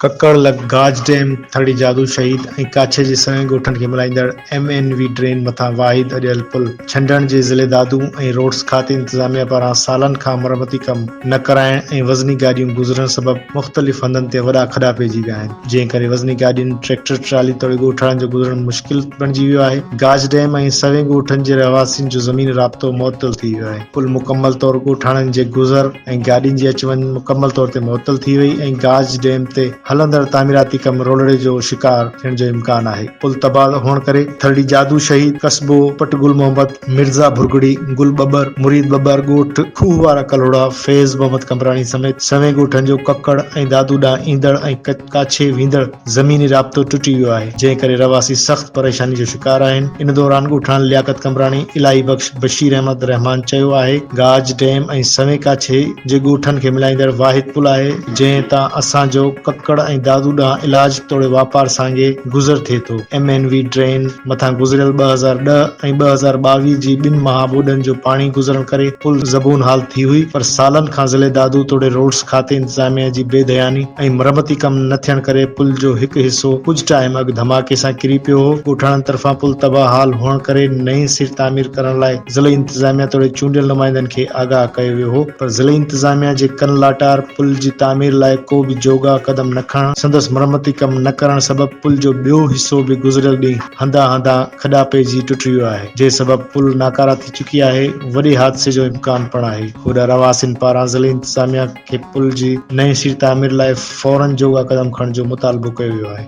ڪڪڙ لڳ گاج ڊيم، ٿرڙي جادو شهيد ۽ ڪاڇي جي سوين ڳوٺن کي ملائيندڙ ايم اين وي ڊرين مٿان واحد اڏيل پل ڇنڊڻ جي ضلعي دادو ۽ روڊس کاتي انتظاميا پاران سالن کان مرمتي ڪم نه ڪرائڻ ۽ وزني گاڏيون گذرڻ سبب مختلف هنڌن تي وڏا کڏا پئجي ويا آهن جنهن ڪري وزني گاڏين، ٽريڪٽر ٽرالي توڙي ڳوٺاڻن جو گذرڻ مشڪل بڻجي ويو آهي. گاج ڊيم ۽ سوين ڳوٺن جي رهواسين جو زميني رابطو معطل ٿي ويو آهي. پل مڪمل طور ڳوٺاڻن جي گذر ۽ گاڏين جي اچ وڃ مڪمل طور تي معطل ٿي وئي ۽ گاج ڊيم تي هلندڙ تعميراتي ڪم رولڙي جو شڪار ٿيڻ جو امڪان آهي. پل تباهه هئڻ ڪري ٿرڙي جادو شهيد، قصبو پٽ گل محمد، مرزا ڀرڳڙي، گل ٻٻر، مريد ٻٻر، ڳوٺ کوهه وارا ڪلهوڙا، فيض محمد قمبراڻي سميت سوين ڳوٺن جو ڪڪڙ ۽ دادو ڏانهن ايندڙ ۽ ڪاڇي ويندڙ زميني رابطو ٽٽي ويو آهي، جنهن ڪري رهواسي سخت پريشاني جو شڪار آهن. ان دوران ڳوٺاڻن لياقت قمبراڻي، الاهي بخش، بشير احمد رحمان چيو آهي گاج ڊيم ۽ سوين ڪاڇي جي ڳوٺن کي ملائيندڙ واحد پل آهي، جنهن تان اسان جو ڪڪڙ ۽ دادو ڏانهن علاج توڙي واپار سانگي گذر ٿئي ٿو. ايم اين وي ڊرين مٿان گذريل 2010 ۽ 2022 جي ٻن مها ٻوڏن جو پاڻي گذرڻ ڪري پل زبون حال ٿي هئي پر سالن کان ضلعي دادو توڙي روڊس کاتي انتظاميا جي بي ڌياني ۽ مرمتي ڪم نه ٿيڻ ڪري پل جو هڪ حصو ڪجهه ٽائيم اڳ ڌماڪي سان ڪري پيو هو، ڳوٺاڻن طرفان پل تباهه حال هئڻ ڪري نئين سر تعمير ڪرڻ لاء ضلعي انتظاميا توڙي چونڊيل نمائندن کي آگاهه ڪيو ويو هو پر ضلعي انتظاميا جي ڪن لاٽار پل جي تعمير لاء ڪو به جوڳا قدم نه کڻڻ سندس مرمتي ڪم نه ڪرڻ سبب پل جو ٻيو حصو به گذريل ڏينهن هنڌان هنڌان کڏا پئجي ٽٽي ويو آهي جنهن سبب پل ناڪاره ٿي چڪي آهي وڏي حادثي جو امڪان پڻ آهي هوڏانهن رهواسين پاران ضلعي انتظاميا کي پل جي نئين سر تعمير لاء فورن جوڳا قدم کڻڻ جو مطالبو ڪيو ويو آهي.